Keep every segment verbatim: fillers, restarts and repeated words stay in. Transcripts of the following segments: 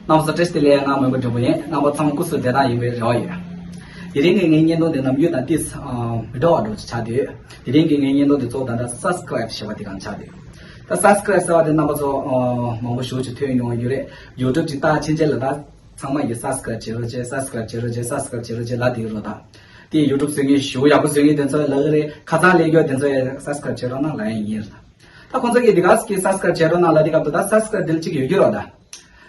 རྣམ་པ་ཚོ་བཀྲ་ཤིས་བདེ་ལེགས། ང་མོན་པ་འབྲུག་པ་ཡིན། རྣམ་པ་ཚང་མ་སྐུ་གཟུགས་བདེ་ཐང་ཡིན་པའི་རེ་བ་ཡོད། དེ་རིང་གི་ངའི་བརྙན་ཐུང་འདི་ནམ་རྒྱུན་དང་ཏིས་མི་འདྲ་བ་འདྲ་བོ་ཆགས་འདུག་དེ་རིང་གི་ངའི་བརྙན་ཐུང་འདི་གཙོ་བོ་ད་ལྟ་སབ་སི་ཀ་རབ་ཞེས་པ་དེ་གང་ཆགས་འདུག་ད་སབ་སི་ཀ་རབ་ཟེར་བ་དེ་རྣམ་པ་ཚོ་མང་པོ་ཞེ་ཅིག་ཐོས་མྱོང་ཡོད་རེད། ཡུ་ཊུབ་ཅིག་བལྟ་ཕྱིན་ཆད་ལ་ད་ཚང་མ་གིས་སབ་སི་ཀ་རབ་བྱེད་རོགས་བྱེད། སབ་སི་ཀ་རབ་བྱེད་རོགས་བྱེད། སབ་སི་ཀ་རབ་བྱེད་རོགས་བྱེད་ལབ་བསྡད་ཀྱི་རེད། ད་དེ་ཡུ་ཊུབ་བཟོ་མཁན་ཞེ་པོ་ཡག་པོ་བཟོ་མཁན་དེ་ཚོ་ལབ་ཀྱི་རེད། ཁ་སང་ལས་མཁན་དེ་ཚོ་ཡང་སབ་སི་ཀ་རབ་བྱེད་རོགས་གནང་ལབ་ཡ་ཡིན་རེད། ད་ཁོང་ཚོ་གིས་འདི་ག་གི་སབ་སི་ཀ་རབ་བྱེད་རོགས་གནང་ལབ་དུས་སྐབས་དུ་ད་སབ་སི་ཀ་རབ་འདི་ལ་གཅིག་ཡོད་ཀྱི་རེད་ད།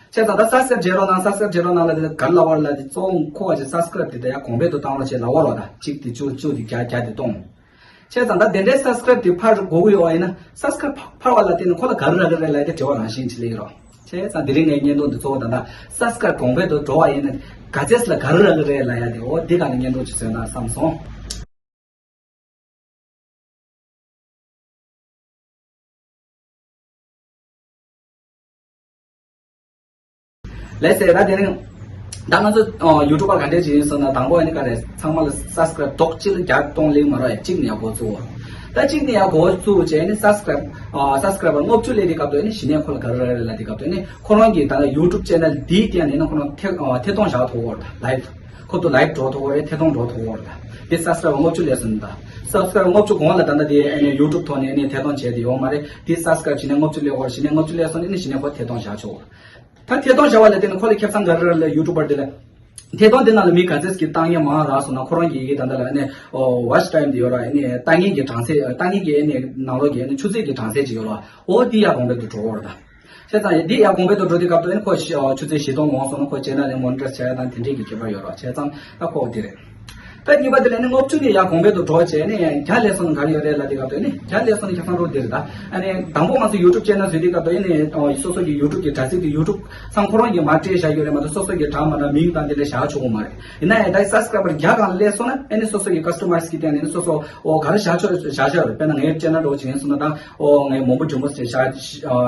བྱས་ཙང་ད་སབ་སི་ཀ་རབ་བྱེད་རོགས་གནང་སབ་སི་ཀ་རབ་བྱེད་རོགས་གནང་ལབ་དེ་ག་རེ་ལབ་པ་རེད་ལབ་དེ་གཙོ་བོ་མཁོ་བ་ཅིག་སབ་སི་ཀ་རབ་དེ་ད་ཡར་གོང་འཕེལ་དུ་བཏང་རོགས་བྱེད་ལབ་པ་རེད་ད། གཅིག་དེ་བཅུ་བཅུ་དེ་བརྒྱ་བརྒྱ་དེ་གཏོང་། བྱས་ཙང་ད་དེ་འདྲའི་སབ་སི་ཀ་རབ་དེ་ཕར་དགོས་ཀྱི་ཡོད་པ་ཡིན་ན་སབ་སི་ཀ་རབ་ཕར་བ་ལ་བརྟེན་ནས་ཁོ་ལ་ག་རེ་རག་གི་རེད་ལབ་དེ་དྲི་བ་རང་བཞིན་ཅིག་སླེབས་ཀྱི་རེད། བྱས་ཙང་དེ་རིང་ངའི་བརྙན་ཐུང་འདི་གཙོ་བོ་ད་ལྟ་སབ་སི་ཀ་རབ་གོང་འཕེལ་དུ་འགྲོ་བ་ཡིན་ན་ག་ཚད་ལ་ག་རེ་རག་གི་རེད་ལབ་ཡ་དེ་འོ་དེ་ག་ནས་བརྙན་ཐུང་ཅིག་བཟོས་ན་བསམ་སོང་། ལགས་སེ། ད་དེ་རིང་ད་ང་ཚོ་ཡུ་ཊུབ་པ་ག་འདྲས་ཅིག་ཡིན་ཟེར་ན་དང་པོ་ཨ་ནི་ག་རེ་ཚང་མ་ལ་སབ་སི་ཀ་རབ་རྡོག་གཅིག་ལ་བརྒྱ་སྟོང་ལེན་མ་རག་ཡ་གཅིག་ནས་ཡར་འགོ་བཙུགས། ད་གཅིག་ནས་ཡར་འགོ་བཙུགས་བྱས་ནས་སབ་སི་ཀ་རབ་སབ་སི་ཀ་རབ་པ་ལྔ་བཅུ་སླེབས་དུས་སྐབས་དུ་ཨ་ནི་གཞི་ནས་ཁོ་ལ་ག་རེ་རག་རེད་ལབ་དུས་སྐབས་དུ་ཨ་ནི་ཁོ་རང་གི་ད་ཡུ་ཊུབ་ཅེ་ནལ་འདིའི་སྟེང་ནས་ཨ་ནི་ཁོ་རང་ཐེ་ཐེ་གཏོང་བཞག་ཐུབ་ཀྱི་ཡོད་རེད་ད། ལའིབ་ཁོ་ཚོ་ལའིབ་འགྲོ་ཐུབ་ཀྱི་རེད། ཐེ་གཏོང་འགྲོ་ཐུབ་ཀྱི་རེད་ད། དེ་སབ་སི་ཀ་རབ་པ་ལྔ་བཅུ་སླེབས་སོང་ད། སབ་སི་ཀ་རབ་པ་ལྔ་བཅུ་གོང་ལ་ད་ལྟ་དེ་ཨ་ནི་ཡུ་ཊུབ་ཐོག་ནས་ཨ་ནི་ཐེ་གཏོང་བྱས་དེ་ཡོད་མ་རེད། དེ་སབ་སི་ཀ་རབ་གཞི་ནས་ལྔ་བཅུ་སླེབས་ཀྱི་ཡོད་རེད། གཞི་ནས་ལྔ་བཅུ་སླེབས་སོང་ཨ་ནི་གཞི་ནས་ཁོ་ཐེ་གཏོང་བཞག་ཆོག་གི་རེད། ད་ཐད་གཏོང་བཞག་པ་ལ་བརྟེན་ནས་ཁོ་ལ་ཁེ་བཟང་ག་རེ་རག་ལ་ཡུ་ཊུབ་པར་དེ་ལ། ཐད་གཏོང་དེ་ནང་ལ་མི་ག་ཚད་ཀྱི་ལྟ་མཁན་མང་རག་སོང་ན་ཁོ་རང་གི་ཡི་གེ་ད་ལྟ་ལ་ཨ་ནི་ཝ་ཆི་ཊའིམ་དེ་ཡོད་ར། ཨ་ནི་ལྟ་མཁན་གྱི་གྲངས་ཚད་ལྟ་མཁན་གྱི་ཨ་ནི་ནང་ལོགས་ཀྱི་ཨ་ནི་ཆུ་ཚད་ཀྱི་གྲངས་ཚད་ཅིག་ཡོད་ར། འོ་དེ་ཡར་གོང་འཕེལ་དུ་འགྲོ་གི་རེད་ད། བྱས་ཙང་འདི་ཡར་གོང་འཕེལ་དུ་འགྲོ་དུས་སྐབས་དུ་ཨ་ནི་ཁོ་ཆུ་ཚད་བཞི་སྟོང་ལོངས་སོང་ན་ཁོ་ཅེ་ནལ་ལ་མོ་ནི་ཊའིཛ་བྱ་ཡ་དང་དེ་འདྲས་ཀྱི་ཁྱད་པར་ཡོད་ར། བྱས་ཙང་ད་ཁོ་དེ་རེད། ད་གཉིས་པ་དེ་ལ་ནི་ལྔ་བཅུ་ནས་ཡར་གོང་འཕེལ་དུ་འགྲོ་བྱས་ནས་བརྒྱ་སླེབས་སོང་ན་ག་རེ་ཡོད་རེད་ལབ་དུས་སྐབས་དུ་ནི་བརྒྱ་སླེབས་སོང་ན་ཁྱད་མཚར་པོ་འདི་རེད་ད། ཨ་ནི་དང་པོ་ང་ཚོ་ཡུ་ཊུབ་ཅེ་ནལ་བཟོས་དུས་སྐབས་དུ་ཨ་ནི་སོ་སོ་གི་ཡུ་ཊུབ་གི་དྲ་ཚིགས་དེ་ཡུ་ཊུབ་ཚང་ཁོ་རང་གིས་མར་སྤྲད་བཞག་ཡོད་རེད་མ་གཏོགས་སོ་སོ་གི་འདྲ་མ་འདྲ་མིང་དང་དེ་འདྲ་བཞག་ཆོག་གི་མ་རེད། ཡིན་ན་ཡང་ད་སབ་སི་ཀ་རབ་པར་བརྒྱ་གང་སླེབས་སོང་ན་ཨ་ནི་སོ་སོ་གི་ཀ་སི་ཊ་མའི་ཛི་གི་སྟེང་ནས་ནི་སོ་སོ་འོ་ག་རེ་བཞག་ཆོག་བཞག་བཞག་ཡོད་རེད། དཔེར་ན་ངའི་ཅེ་ནལ་འདྲ་བོ་ཅིག་ཡིན་སོང་ན་ད་འོ་ངའི་མོན་པ་འབྲུག་པ་ཟེར་བཞག་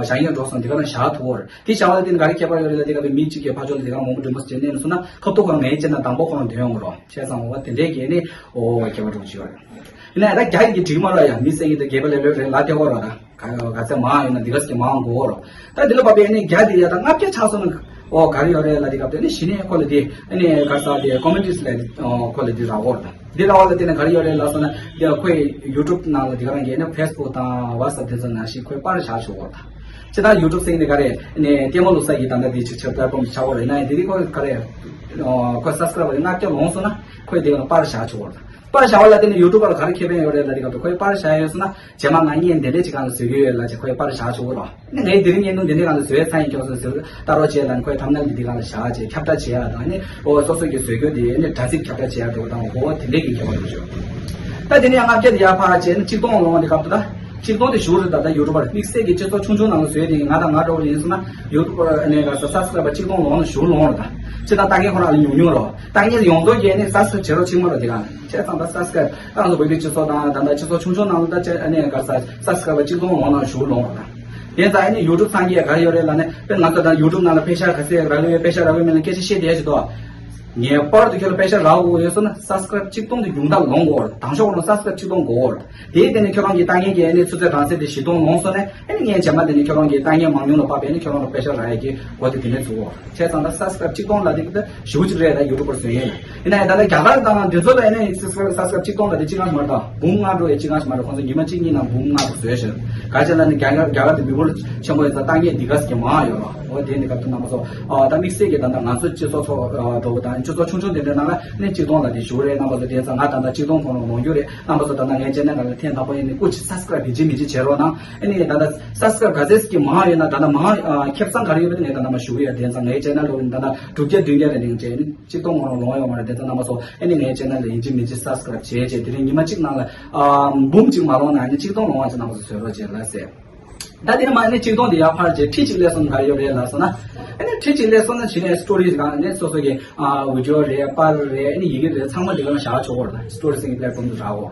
བཞག་ཡོད་འགྲོ་སོང་དེ་ག་ན་བཞག་ཐུབ་ཀྱི་རེད། དེ་བཞག་པ་ལ་བརྟེན་ནས་ག་རེ་ཁྱད་པར་ཡོད་རེད་ལབ་དུས་སྐབས་དུ་མི་གཅིག་གིས་ཕར་ཕྱོགས་ལ་དེ་ག་མོན་པ་འབྲུག་པ་ཟེར་བྱས་ནས་སོང་ན་ཁ་ཐུག་ཁོ་རང་ངའི་ཅེ་ནལ་དང་པོ་ཁོ་རང་འདོན་ཡོང་གི་རེད། བྱས་ཙང་འོ་དེ་འདྲས་ཀྱི་ནི་འོ་ཁྱད་པར་འགྲོ་གི་ཡོད་རེད། ཡིན་ན་ཡང་ད་བརྒྱ་ཡི་གི་འགྲིག་མ་རེད་ཡ། མི་སེར་ཡིན་ད་རྒྱས་པ་ལེ་ལོས་རེད་ལབ་བསྡད་ཀྱི་ཡོད་རེད་ད། ག་ག་ཚད་མང་ཡོད་ན་འདི་ག་ཟེར་མང་དགོས་རོ། ད་འདི་ལ་བབས་པའི་ཨ་ནི་བརྒྱ་དེ་ཡ་ད་ལྔ་བརྒྱ་ཆགས་སོང་ན་འོ་ག་རེ་ཡོད་རེད་ལབ་དུས་སྐབས་དུ་ཨ་ནི་གཞི་ནས་ཁོ་ལ་དེ་ཨ་ནི་ག་ས་དེ་ཀོ་མེན་ཊི་ལ་ཨོ་ཁོ་ལ་དེ་རག་གི་ཡོད་རེད་ད། འདི་རག་པ་ལ་བརྟེན་ནས་ག་རེ་ཡོད་རེད་ལབ་སོང་ན་དེ་ཁོའི་ཡུ་ཊུབ་ནང་ལ་དེ་ག་རང་གི་ཨ་ནི་ཕེ་སི་བུག་དང་ཝ་ཊི་སེབ་དེ་ཚོ་ནང་བཞིན་ཁོས་པར་བཞག་ཆོག་གི་ཡོད་རེད་ད། ཅི་ད་ཡུ་ཊུབ་ཟེར་མཁན་དེ་ག་རེ་ཨ་ནི་ལྟད་མོ་བླུག་ས་ཡི་ད་ལྟ་དེ་ཅིག་ཆ་པེ་ལེ་ཊི་ཕོམ་ཆགས་ཡོད་རེད། ཡིན་ན་ཡང་དེ་དེ་ཁོ་ག་རེ་ཁོའི་སབ་སི་ཀ་རའི་བར་ལྔ་བརྒྱ་ལོངས་སོང་ན་ཁོས་དེ་ག་ལ་པར་བཞག་ཆོག་གི་ཡོད་རེད་ད། པར་བཞག་པ་ལ་བརྟེན་ནས་ཡུ་ཊུབ་པ་ལ་ག་རེ་ཁེ་ཕན་ཡོད་རེད་ལབ་དུས་སྐབས་དུ་ཁོས་པར་བཞག་ཡོད་སོང་ན་རྗེས་མ་ང་བརྙན་འདི་འདྲས་ཅིག་སྒང་ལ་བཟོ་གི་ཡོད་ལབ་ཅེས་ཁོས་པར་བཞག་ཆོག་གི་རོ། ཨ་ནི་ངས་དེ་རིང་བརྙན་ཐུང་འདི་འདྲས་སྒང་ལ་བཟོས་ཚར་ཡིན་ཁྱོད་ཚོ་ཟེར་ལྟ་རོགས་བྱེད་ལབ་ནས་ཁོས་ཐམ་ནེལ་འདི་འདི་སྒང་ལ་བཞག་བྱས་ཁྱབ་བསྒྲགས་བྱེད་ཡག་དང་ཨ་ནི་ཨོ་སོ་སོ་གི་བཟོ་རྒྱུ་དེ་ཨ་ནི་དྲ་ཚིགས་ཁྱབ་བསྒྲགས་བྱེད་ཡག་འདྲ་བོ་དང་ཨོ་དེ་འདྲས་ཀྱི་ཁྱད་པར་འདུག་ཅོ། ད་དེ་ནས་ཡང་ལྔ་བརྒྱ་དེ་ཡར་འཕར་བྱས་ནས་གཅིག་སྟོང་ལོངས་དུས་སྐབས་དུ་ད་གཅིག་སྟོང་དེ་ཞུ་རེད་ད། ད་ཡུ་ཊུབ་པར་དམིགས་བསལ་གྱི་སྤྱི་ཚོགས་ཆུང་ཆུང་ནང་ལ་བཟོས་ཏེ་ང་དང་ང་འདྲ་བོ་ཡིན་སོང་ན་ཡུ་ཊུབ་པར་ཨ་ནི་ག་ས་སབ་སི་ཀ་རའི་བར་གཅིག་སྟོང་ལོངས་ན་ཞུ་ལོངས་རེད་ད། ཅི་ད་ལྟ་མཁན་ཁོ་རང་ལ་ཉུང་ཉུང་རོ། ལྟ་མཁན་ཡོངས་རྫོགས་ཀྱིས་ནི་སབ་སི་ཀ་རབ་བྱེད་རོགས་བྱེད་མ་རོགས་དེ་ག་ནས་བྱས་ཙང་ད་སབ་སི་ཀ་རབ་ང་ཚོ་བོད་པའི་སྤྱི་ཚོགས་དང་ད་ལྟ་སྤྱི་ཚོགས་ཆུང་ཆུང་ནང་ལ་ད་ཅི་ཨ་ནི་ག་ས་སབ་སི་ཀ་རབ་གཅིག་སྟོང་ལོངས་ན་ཞུ་ལོངས་རེད་ད། དེ་ཙང་ཨ་ནི་ཡུ་ཊུབ་ཚང་གིས་ག་རེ་ཡོད་རེད་ལབ་ན་དཔེར་ང་ཚོ་ད་ཡུ་ཊུབ་ནང་ལ་པེ་ཤ་ག་ཚད་རག་གི་ཡོད་པེ་ཤ་རག་གི་མེད་ལ་སྐད་ཆ་བཤད་བསྡད་ཡ་ཞིག་འདུག་ངེས་པར་དུ་ཁྱོད་ལ་པེ་ཤ་རག་དགོས་ཡོད་སོང་ན་སབ་སི་ཀ་རབ་གཅིག་སྟོང་དེ་ཡོངས་གྲགས་ལོངས་དགོས་རེད། དང་ཤོག་ལོངས་སབ་སི་ཀ་རབ་གཅིག་སྟོང་དགོས་རེད། དེའི་སྟེང་ནས་ཁྱོད་རང་གི་ལྟ་མཁན་གྱི་ཨ་ནི་ཆུ་ཚད་གྲངས་ཚད་དེ་བཞི་སྟོང་ལོངས་སོང་ན་ཨ་ནི་ངས་རྗེས་མ་དེ་ནས་ཁྱོད་རང་གི་ལྟ་མཁན་མང་ཉུང་ལ་དཔག་པའི་ཨ་ནི་ཁྱོད་རང་ལ་པེ་ཤ་རག་ཡས་ཀྱི་སྒོ་དེ་དེ་ནས་ཚུགས་འོ། བྱས་ཙང་ད་སབ་སི་ཀ་རབ་གཅིག་སྟོང་ལབ་དེ་ད་ཞེ་པོ་ཅིག་རེད་ད་ཡུ་ཊུབ་པར་བཟོ་ཡས་ལ། ཡིན་ན་ཡང་ད་ལྟ་རྒྱ་གར་དང་འདི་ཚོ་ལ་ཨ་ནི་སབ་སི་ཀ་རབ་སབ་སི་ཀ་རབ་གཅིག་སྟོང་ལབ་དེ་གཅིག་སྒང་ཞིག་མ་རེད་ད། འབུམ་ལྔ་འགྲོ་ཡས་གཅིག་སྒང་ཞིག་མ་རེད། ཁོང་ཚོ་ཉི་མ་གཅིག་གཉིས་ནང་འབུམ་ལྔ་དུ་བཟོས་ཤག་ག་ཅི་ལབ་ན་རྒྱ་གར་རྒྱ་གར་དེ་མི་འབོར་ཆེན་པོ་ཡིན་ཙང་ལྟ་མཁན་འདི་ག་ཟེར་གྱི་མང་ཡོད་རེད། འོ་དེ་ནི་སྐབས་དུ་རྣམ་པ་ཚོ་ཨ་ད་དམིགས་བསལ་གྱི་ད་ལྟ་ང་ཚོ་སྤྱི་ཚོགས་ཚོ་ཨ་འགྲོ་བ་དང་སྤྱི་ཚོགས་ཆུང་ཆུང་དེ་འདྲའི་ནང་ལ་ནི་གཅིག་སྟོང་ལབ་དེ་ཞུ་རེད། རྣམ་པ་ཚོ་དེ་ཙང་ང་ད་ལྟ་གཅིག་སྟོང་ཁོ་ན་ལོངས་རྒྱུ་རེད། རྣམ་པ་ཚོ་ད་ལྟ་ངའི་ཅེ་ནལ་ནང་ལ་ཐེངས་དང་པོ་ཡིན་ནི་སྐུ་མཁྱེན་སབ་སི་ཀ་རབ་ཡིན་གཅིག་མིན་གཅིག་བྱེད་རོགས་གནང་། ཨ་ནི་ད་ལྟ་སབ་སི་ཀ་རབ་ག་ཚད་ཀྱི་མང་ཡོད་ན་ད་ལྟ་མང་ཨ་ཁེ་བཟང་ག་རེ་ཡོད་པ་དེ་ངས་ད་ལྟ་མ་ཞུ་གི་ཡོད། དེ་ཙང་ངའི་ཅེ་ནལ་ལོ་ཡིན་ད་ལྟ་དྲུག་བརྒྱ་བདུན་བརྒྱ་རེ་ལེན་བྱས་ནི་གཅིག་སྟོང་ཁོ་ན་ལོངས་ཡོད་མ་རེད། དེ་ཙང་རྣམ་པ་ཚོ་ཨ་ནི་ངའི་ཅེ་ནལ་ལ་ཡིན་གཅིག་མིན་གཅིག་སབ་སི་ཀ་རབ་བྱས་བྱས་དེ་རིང་ཉི་མ་གཅིག་ནང་ལ་ཨ་འབུམ་གཅིག་མ་ལོངས་ན་ཨ་ནི་གཅིག་སྟོང་ལོངས་པ་ཅིག་རྣམ་པ་ཚོ་བཟོས་རོགས་བྱས་ལ་ཟེར། ད་དེ་ནས་མ་ཨ་ནི་གཅིག་སྟོང་དེ་ཡར་འཕར་རྗེས་ཁྲི་གཅིག་སླེབས་སོང་ན་ག་རེ་ཡོད་རེད་ལབ་སོང་ན། ཨ་ནི་ཁྲི་གཅིག་སླེབས་སོང་ན་གཞི་ནས་སི་ཊོ་རི་གང་ནས་སོ་སོ་གི་ཨ་བི་ཌི་ཡོ་རེད། པར་རེད། ཨ་ནི་ཡི་གེ་རེད། ཚང་མ་དེ་ག་ལ་བཞག་ཆོག་གི་རེད། སི་ཊོ་རི་ཟེར་གྱི་པེ་ལེ་ཊི་ཕོམ་དུ་རག་གོ།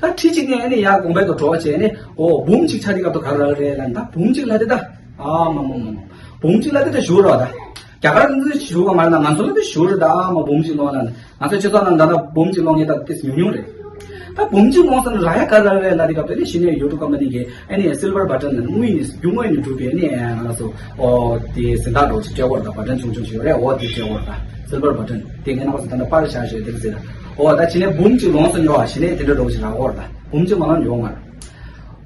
ད་ཁྲི་གཅིག་ནས་ཨ་ནི་ཡར་གོང་འཕེལ་དུ་འགྲོ་བྱས་ནས་ཨོ་འབུམ་གཅིག་ཆགས་དུས་སྐབས་དུ་ག་རེ་རག་གི་རེད་ལབ་ན། ད་འབུམ་གཅིག་ལབ་དེ་ད་ཨ་མ་མ་མ་མ་འབུམ་གཅིག་ལབ་དེ་ད་ཞུ་རོགས་ད། རྒྱ་གར་འདི་ཞུ་བ་མ་རེད་ན་ང་ཚོ་ལ་དེ་ཞུ་རེད་ད། ཨ་མ་འབུམ་གཅིག་ལོངས་ན་ང་ཚོ་སྤྱི་ཚོགས་ནང་ད་ལྟ་འབུམ་གཅིག་ལོངས་མཁན་ད་ཏིས་ཉུང་ཉུང་རེད། ད་འབུམ་གཅིག་ལོངས་སོང་ར་ཡ་ག་ར་རེད་ལ་དེ་སྐབས་དེ་ནས་གཞི་ནས་ཡུ་ཊུབ་ཀམ་པ་ནི་གི་ཨ་ནི་སིལ་བར་བ་ཊན་ནི་དངུལ་ནི་རྒྱུ་དངོས་ནི་གྲུབ་པའི་ཨ་ནི་ང་ཚོ་ཨོ་དེ་ཟིན་བྲིས་འདྲ་བོ་ཅིག་སྤྲད་ཡོད་རེད། ད་བ་ཊན་ཆུང་ཆུང་ཞིག་ཡོད་རེད། འོ་དེ་སྤྲད་ཡོད་རེད། ད་སིལ་བར་བ་ཊན་དེ་ངས་རྣམ་པ་ཚོ་ད་ལྟ་པར་བཞག་བཞག་དེ་ཟེར། ཨོ་ད་གཞི་ནས་འབུམ་གཅིག་ལོངས་སོང་ཡོད། གཞི་ནས་དེ་འདྲ་འདྲ་བོ་ཅིག་རག་ཡོད་རེད། ད་འབུམ་གཅིག་མ་ལོངས་ཡོད་མ་རེད།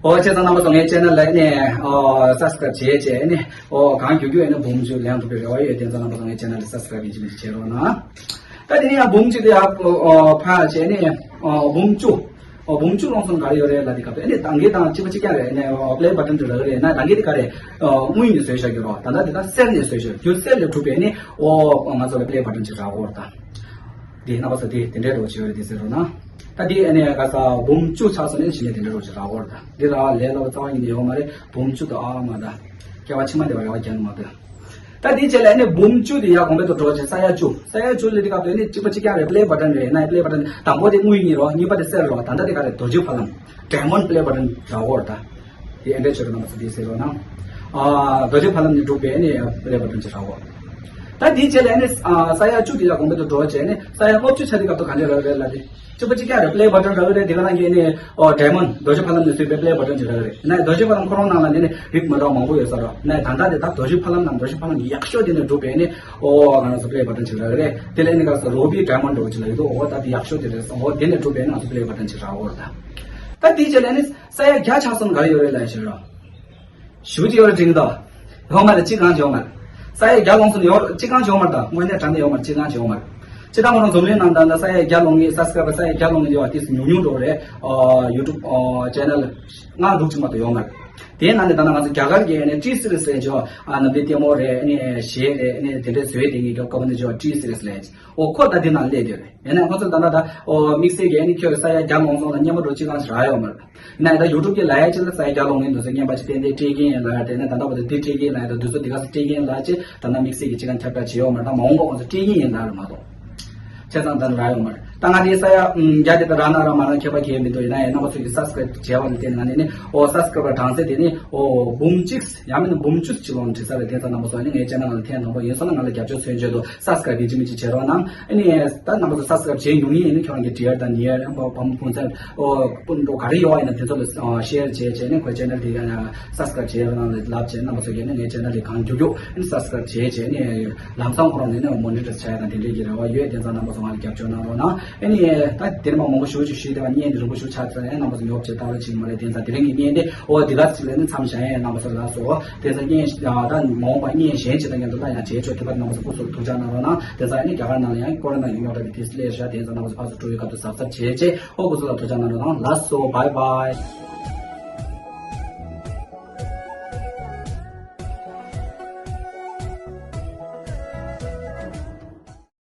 ཨོ་བྱས་ཙང་རྣམ་པ་ཚོ་ངའི་ཆེ་ནལ་ལ་ནས་ཨོ་སབ་སི་ཀ་རབ་བྱས་བྱས་ནས་ཨོ་གང་མགྱོགས་མགྱོགས་ནས་འབུམ་གཅིག་ལེན་ཐུབ་པའི་རེ་བ་ཡོད། དེ་ཙང་རྣམ་པ་ཚོ་ངའི་ཆེ་ནལ་ལ་སབ་སི་ཀ་རབ་ཡིན་གཅིག་མིན་གཅིག་བྱེད་རོགས་གནང་། ད་དེ་ནས་ཡང་འབུམ་གཅིག་དེ་ཡང་ཨོ་ཕར་བྱས་ནས་ཨོ་འབུམ་བཅུ། ཨོ་འབུམ་བཅུ་ལོངས་སོང་ག་རེ་ཡོད་རེད་ལ་དེ་སྐབས་དེ་ཨ་ནི་ད་གིན་དང་གཅིག་པ་གཅིག་རྐྱང་རེད། ཨ་ནི་ཨོ་པི་ལེ་བ་ཊན་དེ་རག་གི་རེད། ན་ད་གིན་དེ་ག་རེད། ཨོ་དངུལ་ནས་བཟོས་བཞག་གི་རོ། ད་ལྟ་དེ་ད་གསེར་ནས་བཟོས་བཞག་རྒྱུ་གསེར་ལས་གྲུབ་པའི་ཨ་ནི་ཨོ་ང་ཚོ་ལ་པི་ལེ་བ་ཊན་ཅིག་རག་གི་ཡོད་རེད། ད་དེ་རྣམ་པ་ཚོ་དེ་དེ་འདྲའི་རོ་བྱེད་ཡོད་རེད། དེ་ཟེར་རོ་ན། ད་དེ་ཨ་ནི་ག་ས་འབུམ་བཅུ་ཆགས་སོང་ནས་གཞི་ནས་དེ་འདྲའི་རོ་བྱེད་རག་གི་ཡོད་རེད། ད་དེ་ར་ལས་སླ་བ་རྩ་བ་ཉིད་ནས་ཡོད་མ་རེད། འབུམ་བཅུ་དང་ཨ་མ་ད་སྐྱེ་བ་ཕྱི་མ་དེ་བ་རེ་བ་རྒྱག་ནི་མ་འདུག་ད་དེའི་རྗེས་ལ་ཨ་ནི་འབུམ་བཅུ་དེ་ཡར་གོང་འཕེལ་དུ་འགྲོ་བྱས་ས་ཡ་བཅུ། ས་ཡ་བཅུ་ལ་དེ་སྐབས་དུ་ཨ་ནི་གཅིག་པ་གཅིག་རྐྱང་རེད། པི་ལེ་བ་ཊན་རེད། ན་པི་ལེ་བ་ཊན་དང་པོ་དེ་དངུལ་ཡིན་རོ། གཉིས་པ་དེ་གསེར་རོ། ད་ལྟ་དེ་ག་རེད། རྡོ་རྗེ་ཕ་ལམ་ཌའི་མོན་ཌི་པི་ལེ་བ་ཊན་རག་གི་ཡོད་རེད། ད་དེ་ཨེ་འདྲ་ཆོས་རོ་རྣམ་པ་ཚོ་དེ་ཟེར་རོ་ན། ཨ་རྡོ་རྗེ་ཕ་ལམ་ནས་གྲུབ་པའི་ཨ་ནི་པི་ལེ་བ་ཊན་ཅིག་རག་གི་ཡོད། ད་དེའི་རྗེས་ལ་ཨ་ནི་ཨ་ས་ཡ་བཅུ་དེ་ཡར་གོང་འཕེལ་དུ་འགྲོ་བྱས་ནས་ས་ཡ་ལྔ་བཅུ་ཆགས་དུས་སྐབས་དུ་ག་འདྲ་རག་རེད་ལབ་དུས། གཅིག་པ་གཅིག་རྐྱང་རེད། པི་ལེ་བ་ཊན་རག་གི་རེད། དེ་ག་རང་གི་ཨ་ནི་ཨོ་ཌའི་མོན་ཌི་རྡོ་རྗེ་ཕ་ལམ་ནས་བཟོས་པའི་པི་ལེ་བ་ཊན་ཅིག་རག་གི་རེད། ཡིན་ན་རྡོ་རྗེ་ཕ་ལམ་ཁོ་རང་ནང་ལ་ནི་ནི་རིགས་མི་འདྲ་བ་མང་པོ་ཡོད་ས་རེད། ན་ད་ལྟ་དེ་ད་རྡོ་རྗེ་ཕ་ལམ་ནང་རྡོ་རྗེ་ཕ་ལམ་གྱི་ཡག་ཤོས་དེ་ནས་གྲུབ་པའི་ནི་ཨོ་ང་རང་ཚོ་པི་ལེ་བ་ཊན་ཅིག་རག་གི་རེད། དེ་ལས་ནི་ག་ས་རུ་བི་ཌའི་མོན་ཌི་འདྲ་བོ་ཅིག་ལ་ཡོད་དོ། ཨོ་ད་དེ་ཡག་ཤོས་དེ་རེད་སོང་། ཨོ་དེ་ནས་གྲུབ་པའི་ནི་ང་ཚོ་པི་ལེ་བ་ཊན་ཅིག་རག་གི་ཡོད་རེད། ད་ད་དེའི་རྗེས་ལ་ནི་ས་ཡ་བརྒྱ་ཆགས་སོང་ག་རེ་ཡོད་རེད་ལབ་ཡ་ཞིག་རེད། ཞུ་གི་ཡོད་རེད་དྲན་གི་འདུག་ཡོད་མ་རེད། གཅིག་གང་ཡོད་མ་རེད། ས་ཡ་བརྒྱ་ལོངས་སོང་ཡོད་གཅིག་གང་ཡོད་མ་རེད། ད་དངོས་གནས་དྲང་གནས་ཡོད་མ་རེད། གཅིག་གང་ཡོད་མ་རེད། སྤྱིར་བཏང་ང་རང་འཛམ་གླིང་ནང་ད་ལྟ་ས་ཡ་བརྒྱ་ལོངས་མཁན་སབ་སི་ཀ་རབ་པར་ས་ཡ་བརྒྱ་ལོངས་མཁན་དེ་བ་ཏིས་ཉུང་ཉུང་འགྲོ་རེད། ཨ་ཡུ་ཊུབ་ཨ་ཆེ་ནལ་ལྔ་དྲུག་ཅིག་མ་གཏོགས་ཡོད་མ་རེད། དེའི་ནང་ནས་ད་ལྟ་ང་ཚོ་རྒྱ་གར་གྱི་ཨ་ནི་ཊི་སི་རི་ཨེསི་ལབ་ཅོ་ཨ་ནམ་དེ་ལྟད་མོ་རེད། ཨ་ནི་གཞས་རེད། ཨ་ནི་དེ་འདྲའི་བཟོས་དེ་ངེད་ཀྱི་ཀོ་པ་ནི་ཅོ་ཊི་སི་རི་ཨེསི་ལབ་ཅིག་ཨོ་ཁོ་ད་དེ་ནང་སླེབས་བསྡད་རེད། ཡིན་ན་ཁོ་ཚོ་ད་ལྟ་ད་ཨོ་དམིགས་བསལ་གྱི་ཨ་ནི་ཁྱོད་ས་ཡ་བརྒྱ་ལོངས་སོང་ལ་རྔན་པ་འགྲོ་གཅིག་གང་ཞིག་རག་ཡོད་མ་རེད། ཡིན་ན་ད་ཡུ་ཊུབ་ཀྱི་ལབ་ཡ་ཅིག་ལ་ས་ཡ་བརྒྱ་ལོངས་ནས་འདུག་ཟེར་རྔན་པ་ཅིག་ཏན་ཏན་སྤྲད་ཀྱི་ཡིན་ལབ་ཡ་དེ་ནས་ད་ལྟ་བར་དུ་འདི་སྤྲད་ཀྱི་ཡིན་ལབ་ཡ་དེ་འདུག་ཟེར་འདི་ག་ས་སྤྲད་ཀྱི་ཡིན་ལབ་ཅིག་ད་ལྟ་དམིགས་བསལ་གྱི་གཅིག་གང་ཁྱབ་བསྒྲགས་བྱས་ཡོད་མ་རེད། ད་མ་འོངས་པ་ཁོ་ཚོ་སྤྲད་ཀྱི་ཡིན་ལབ་རེད་མ་གཏོགས། བྱས་ཙང་ད་ནི་རག་ཡོད་མ་རེད། ད་ང་དེ་ས་ཡ་ཨུམ་བརྒྱ་དེ་ད་རག་ན་རག་མ་རག་ཁྱད་པར་གང་ཡང་མི་འདུག་ཡིན་ན་ཡང་རྣམ་པ་ཚོ་གི་སབ་སི་ཀ་རབ་བྱས་པ་ལ་བརྟེན་ནས་ང་ནས་ནི་ཨོ་སབ་སི་ཀ་རབ་གྲངས་ཚད་དེ་ནི་ཨོ་འབུམ་གཅིག་ཡང་མིན་ན་འབུམ་བཅུ་ཅིག་ལོངས་བྲིས་ས་རེད། དེ་ཙང་རྣམ་པ་ཚོ་ཨ་ནི་ངའི་ཆེ་ནལ་ནང་ལ་ཐེངས་དང་པོ་ཡིན་སོང་ན་ང་ལ་རྒྱབ་སྐྱོར་མཚོན་ཆེད་དུ་སབ་སི་ཀ་རབ་ཡིན་གཅིག་མིན་གཅིག་བྱེད་རོགས་གནང་། ཨ་ནི་ད་རྣམ་པ་ཚོ་སབ་སི་ཀ་རབ་བྱས་མྱོང་མཁན་ཡིན་ན་ཁྱོད་རང་གི་འབྲེལ་ཡོད་དང་ཉེ་ཡ་རེད། ཨ་ནི་བུ་མོ་སྤུན་ཚ་ཨོ་སྤུན་གྲོགས་ག་རེ་ཡོད་ཡིན་ན་དེ་ཚོ་ལ་ཨོ་ཤེར་བྱས་བྱས་ནས་ཁོའི་ཆེ་ནལ་དེ་ཡང་སབ་སི་ཀ་རབ་བྱེད་རོགས་གནང་ལབ་བྱས། རྣམ་པ་ཚོ་གིས་ནི་ངའི་ཆེ་ནལ་དེ་གང་མགྱོགས་མགྱོགས་ཨ་ནི་སབ་སི་ཀ་རབ་བྱས་བྱས་ནས་ལམ་སང་ཁོ་རང་ནས་ནི་མོ་ནི་ཊའི་ཛི་བྱ་ཡ་དང་དེ་འདྲའི་གི་རེ་བ་ཡོད། དེ་ཙང་རྣམ་པ་ཚོ་ང་ལ་རྒྱབ་སྐྱོར་གནང་རོགས་གནང་། ཨ་ནི་ད་དེ་རིང་མ་མང་པོ་ཞུ་ཞུ་ཞུས་དེ་བ་བརྙན་དེ་རིང་པོ་ཞུ་ཆགས་ཚར་ཡང་རྣམ་པ་ཚོ་ཉོབ་བྱས་ལྟ་བ་ཅིག་མ་རེད། དེ་ཙང་དེ་རིང་གི་བརྙན་དེ་ཨོ་འདི་ག་ཅིག་ལ་ནི་མཚམས་བཞག་ཡིན། རྣམ་པ་ཚོ་ལ་སོ་དེ་ཙང་བརྙན་ད་མ་འོངས་པ་བརྙན་གཞན་ཅིག་དང་མཉམ་དུ་སླར་ཡང་མཇལ་ཆོག་དེ་བར་རྣམ་པ་ཚོ་སྐུ་གཟུགས་ཐུགས་ཅག་གནང་རོགས་གནང་། དེ་ཙང་ཨ་ནི་རྒྱ་གར་ནང་ལ་ཡང་ཀོ་རོ་ན་གི་རྙོག་དྲ་དེ་དེ་སླེབས་ཤག་དེ་ཙང་རྣམ་པ་ཚོ་ཕར་ཚུར་འགྲོ་བའི་སྐབས་སུ་གཟབ་གཟབ་བྱས་བྱས། ཨོ་སྐུ་གཟུགས་ལ་ཐུགས་ཅག་གནང་རོགས་གནང་། ལགས་སོ། བཱའི་བཱའི།